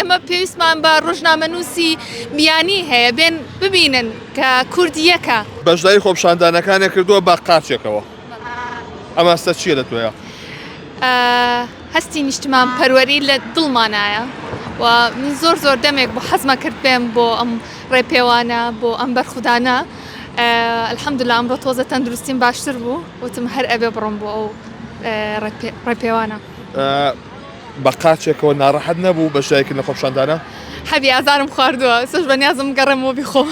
ئێمە پێویستمان بە ڕۆژنامەنووسی بیانی هەیە بێن ببینن کە کورد یەکە. بەشداری خۆپیشاندانەکانیان کردووە بە قاچێکەوە. ئەم هەستە چییە لە تۆیا؟ هەستی نیشتمان پەروەری لە دڵمانایە و من زۆر زۆر دەمێک بۆ حەزمە کرد بێم بۆ ئەم ڕێپێوانە بۆ ئەم بەرخودانە الحمدلله ئەمڕۆ تۆزە تەندروستیم باشتر بوو وتم هەر ئەبێ بڕۆم بۆ ئەو ڕێپێوانە. بە قاچێکەوە ناڕەحەت نەبوو بەشداریکردن لە خۆپیشاندانە؟ حەبی ئازارم خواردووە ئێستاش بەنیازم بگەڕێمەوە بیخۆم.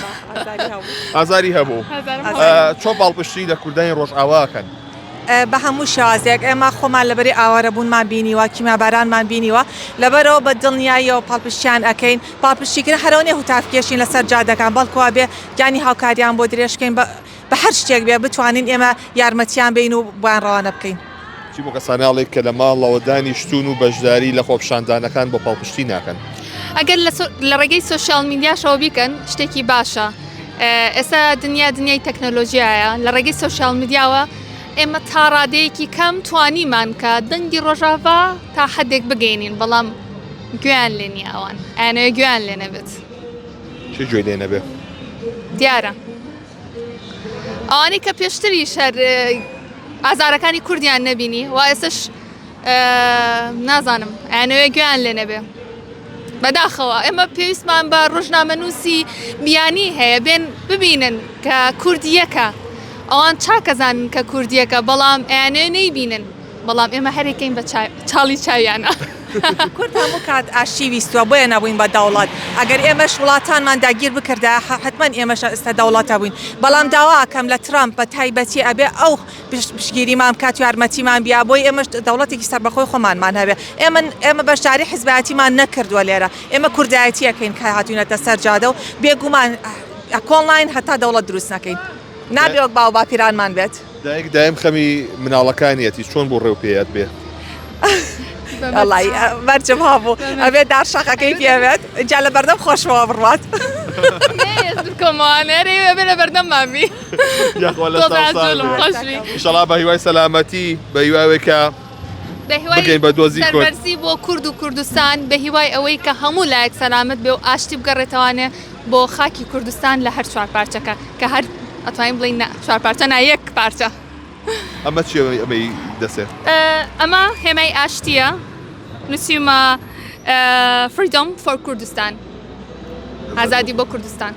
ئازاری هەبوو. چۆن پاڵپشتی لە کوردانی ڕۆژئاوا ئەکەن؟ بە هەموو شێوازێک ئێمە خۆمان لەبەری ئاوارەبوونمان بینیوە کیمیابارانمان بینیوە لەبەرەوە بە دڵنیاییەوە پاڵپشتیان ئەکەین پاڵپشتیکردن هەرەوە نیە هوتاف کێشین لەسەر جادەکان بەڵکو ئەبێ گیانی هاوکاریان بۆ درێژکەین بە بە هەر شتێک بێ بتوانین ئێمە یارمەتیان بین و بۆیان ڕەوانە بکەین. چی بۆ کەسانە ئەڵێی کە لە ماڵەوە دانیشتوون و بەشداری لە خۆپیشاندانەکان بۆ پاڵپشتی ناکەن؟ ئەگەر لە ڕێگەی سۆشیال میدیاشەوە بیکەن شتێکی باشە ئێستا دنیا دنیای تەکنەلۆژیایە لە ڕێگەی سۆشیال میدیاوە ئێمە تا ڕادەیەکی کەم توانیمان کە دەنگی ڕۆژاڤا تا حدێک بگەینین بەڵام گوێیان لێ نییە ئەوان ئەیانەوێ گوێیان لێ نەبێت. چی گوێی لێ نەبێ؟ دیارە ئەوانەی کە پێشتریش هەر ئازارەکانی کوردیان نەبینی و ئێستش نازانم ئەیانەوێ گوێیان لێ نەبێ بەداخەوە ئێمە پێویستمان بە ڕۆژنامەنووسی بیانی هەیە بێن ببینن کە کوردیەکە ئەوان چاکەزانن کە کوردیەکە بەڵام ئەیانەوێ نەیبینن بەڵام ئێمە هەرێکەین بە چاڵی چاویانە. کورد هەموو کات ئاشتی ویستوە بۆیە نەبووین بە دەوڵەت ئەگەر ئێمەش وڵاتانمان داگیر بکردایە حەتمەن ئێمەش ئێستا دەوڵەت ئەبووین بەڵام داوا ئەکەم لە ترامپ بە تایبەتی ئەبێ ئەو پشتگیریمان بکات و یارمەتیمان بیا بۆی ئێمەش دەوڵەتێکی سەربەخۆی خۆمانمان هەبێ ئێمە ئێمە بەشداری حزبایەتیمان نەکردووە لێرە ئێمە کوردایەتی ئەکەین کە هاتوینەتە سەر جادە و بێگومان کۆڵناین هەتا دەوڵەت دروست نەکەین نابێ وەک باو باپیرانمان بێت. دایک دایم خەمی مناڵەکانیەتی چۆن بوو ڕێو پێیات بێ؟ وەڵی مەرجم هەبوو ئەبێ دار شەقەکەی پێ بێت جا لە بەردەم خۆشمەوە بڕوات ئیشەڵا بە هیوای سەلامەتی بە هیوای کە بگەین بە دۆزی کورد. سەربەرزی بۆ کورد و کوردستان بە هیوای ئەوەی کە هەموو لایەک سەلامەت بێ و ئاشتی بگەڕێتەوانێ بۆ خاکی کوردستان لە هەر چوارپارچەکە کە هەر ئەتوانین بڵێین نا چوارپارچە نا یەک پارچە. ئەمە چیە ئەمەی دەسێ؟ ئەمە هێمای ئاشتیە نووسیومە Freedom for Kurdistan ئازادی بۆ کوردستان.